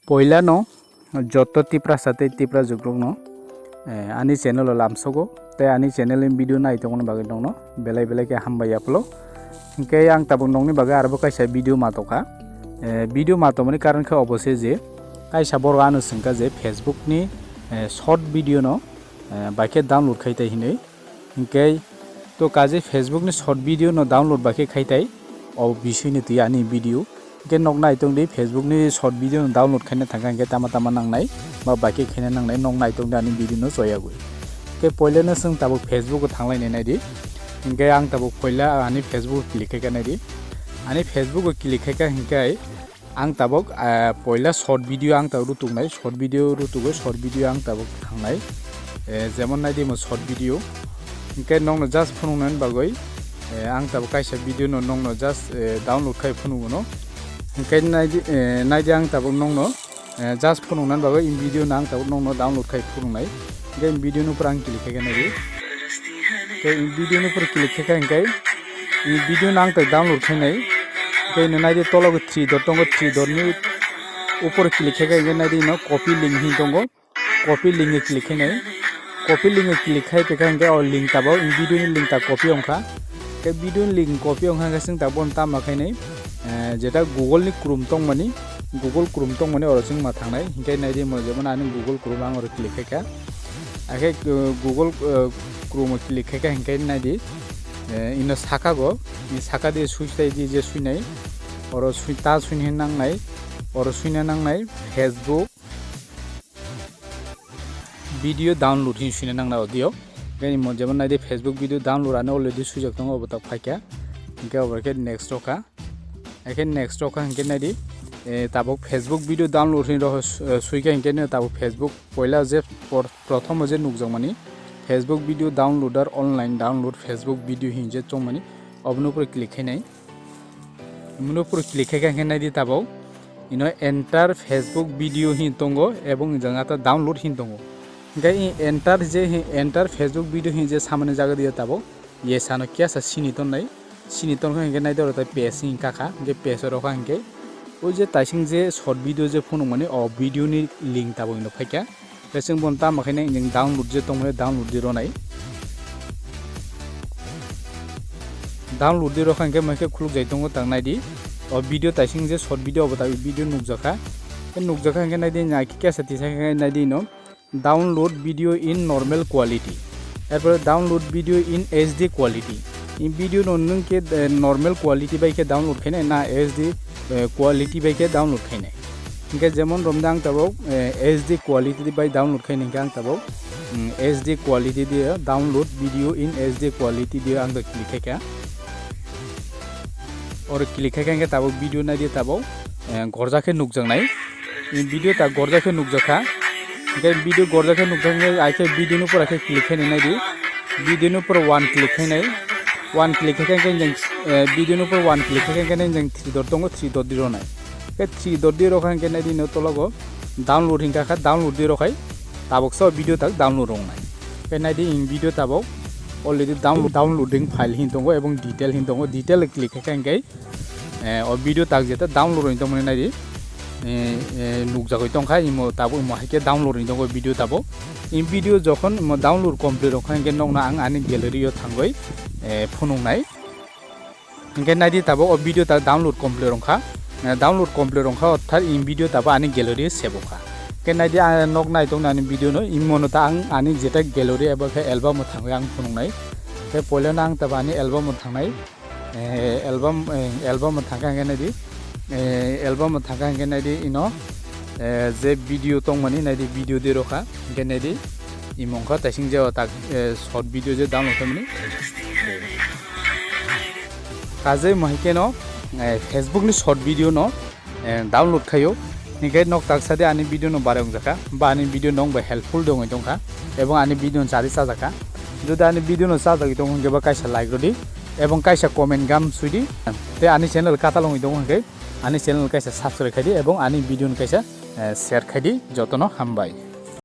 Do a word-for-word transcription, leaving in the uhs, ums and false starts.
Poilano joto Tiprasa tei Tipra jukrokno, eh, ani channel o lamsogo tei ani channel ni video nai tongmani bagwi nongno belai belai khe hambai yaplo. Hinkhe ang tabuk nongni bagwi arbo kaisa video ma tongkha. Eh, video ma tongmani karon khe obo se je kaisa borok ano swngkha je Facebook ni, eh, short video no, eh, bai khe download khai tai hinwi. Hinkhe to kaje Facebook ni short video no download bai khe khai tai, o bisui ni twi ani video. Hinkhe nok nai tong di, Facebook ni short video no download khaina thangkha hinkhe tama tama nangnai, ba bai khe khaina nangnai, nok nai tong di ani video no choyagwi. Hinkhe poila no chwng tabuk Facebook o thanglai nai nai di. Hinkhe ang tabuk poila ani Facebook click khai kha nai di. Ani Facebook o click khai kha hinkhe ang tabuk, ah, poila short video ang tabuk rutuknai, short video rutugwi, short video ang tabuk thangnai. Eh, jemon nai di mo short video. Hinkhe nokno just phunuknani bagwi, eh, ang tabuk kaisa video no nokno just, eh, download khai phunukgo no. Hinkhe nai di, eh, nai di ang tabuk nokno, eh, just phunuknani bagwi in video no ang tabuk nokno download khai phunuknai. Hinkhe in video no pura ang click khai khe nai di. Hinkhe in video no pura click khai kha hinkhe in video no ang tabuk download khai nai. Hinkhe ino nai di tolo three dot tongo, three dot ni upor click khai kha hinkhe nai di ino copy link hin tongo. Copy link o click khai nai. Copy link o click khai pekha hinkhe o link tabuk video ni link ta copy wngkha. Khe video ni link copy wngkha hinkhe chwng tabuk bono tamo khainai, eh, jeta Google ni Chrome tongmani, Google Chrome tongmani oro chwng ma thangnai. Hinkhe nai di mo jemon ani Google Chrome ang oro click khai kha. Akhe, eh, Google, eh, Chrome o click khai kha hinkhe nai di, eh, ino saka go, ni saka di sui tai di je suinai, oro sui ta suina nangnai, oro suina nangnai Facebook video download hin suina nangna audio. Gani mo jemon nai di Facebook video download ani already suijak tongo, obo tak phaikha. Hinkhe obo khe next rokha. Akhe next rokha hinkhe nai di, eh, tabuk Facebook video download hin rokha su-, eh, suikha hinkhe nai tabuk Facebook poila je por-, prothom je nukjakmani Facebook video downloader online download Facebook video hin je chongmani obono pore click khainai. Obono pore click khai kha hinkhe nai di tabuk. Ino enter Facebook video hin tongo ebong jang ata download hin tongo. Hinkhe i enter je hi enter Facebook video hin je samani jaga diya tabuk. Yes ano kya sa sini ton nai. Sini ton kha hinkhe nai doro tai page hin kakha. Hinkhe page oro kha hinkhe o je taising je short video je phunukmani o video ni link tabuk ino phaikha. Tei chwng bono tamo khe nai download je tongmani download di rwnai. Download di rwkha hinkhe mai khe khuluk jai tongo tang nai di. O video taising je short video obo tak video nukjakha. Tei nukjakha hinkhe nai di nai khe kesa tisa khe nai di no download video in normal quality. Erpore download video in H D quality. In video no nwng khe, eh, normal quality bai khe download khainai na H D, eh, quality bai khe download khainai. Hinkhe jemon romda ang tabuk, eh, H D quality bai download khaini hinkhe ang tabuk, mm, H D quality diye download video in H D quality diye ang bai click khaikha. Oro click khaikha hinkhe tabuk video nai diye tabuk, eh, gorja khe nukjaknai. Video ta gorja khe nukjakha. Hinkhe video gorja khe nukjakha hinkhe ai khe video ni upor khe click khainai nai di. Video ni upor one click khainai. One click khaikha hinkhe jeng, eh, video ni upor one click khaikha hinkhe jeng three dot tongo, three dot di rwnai. Khe three dot di rokha hinkhe nai di no tologo download hinkha kha download di rokhai tabuk sa video tak download rongnai. Khe nai di in video tabuk already download, downloading file hin tongo ebong detail hin tongo, detail click khaikha hinkhe, eh, o video tak jeta download roi tongmani nai di, eh, eh, nukjagoi tongkha imo tabuk imo haikhe download roi tongo video tabuk. In video jokhon imo download complete rokha hinkhe nokno ang ani gallery o thangoi, eh, phunuknai. Hinkhe nai di tabuk o video ta download complete rwngkha. Eh, download complete rwngkha, orthat in video tabuk ani gallery o save wngkha. Hinkhe nai di, ah, nok nai tongni ani video no, imo no ta ang ani jeta gallery eba khe album o thangwi ang phunuknai. Tei poila no ang tabuk ani album o thangnai. Eh, album, eh, album o thangkha hinkhe nai di. Eh, album o thangkha hinkhe nai di ino, eh, je video tongmani nai di video di rokha. Hinkhe nai di imo wngkha taising je o tak, eh, short video je download khaimani. Kajai mo hinkhe no, eh, Facebook ni short video no, eh, download khaio. Hinkhe nok taksa de ani video no bare wngjakha, ba ani video no wngbai helpful de wngwi tongkha, ebong ani video no chari chajakha. Jodi ani video no chajagwi tongo hinkhe ba kaisa like rwdi, ebong kaisa comment gam swidi, tei ani channel katal wngwi tongo hinkhe ani channel kaisa subscribe khaidi, ebong ani video no kaisa, eh, share khaidi, jotono hambai.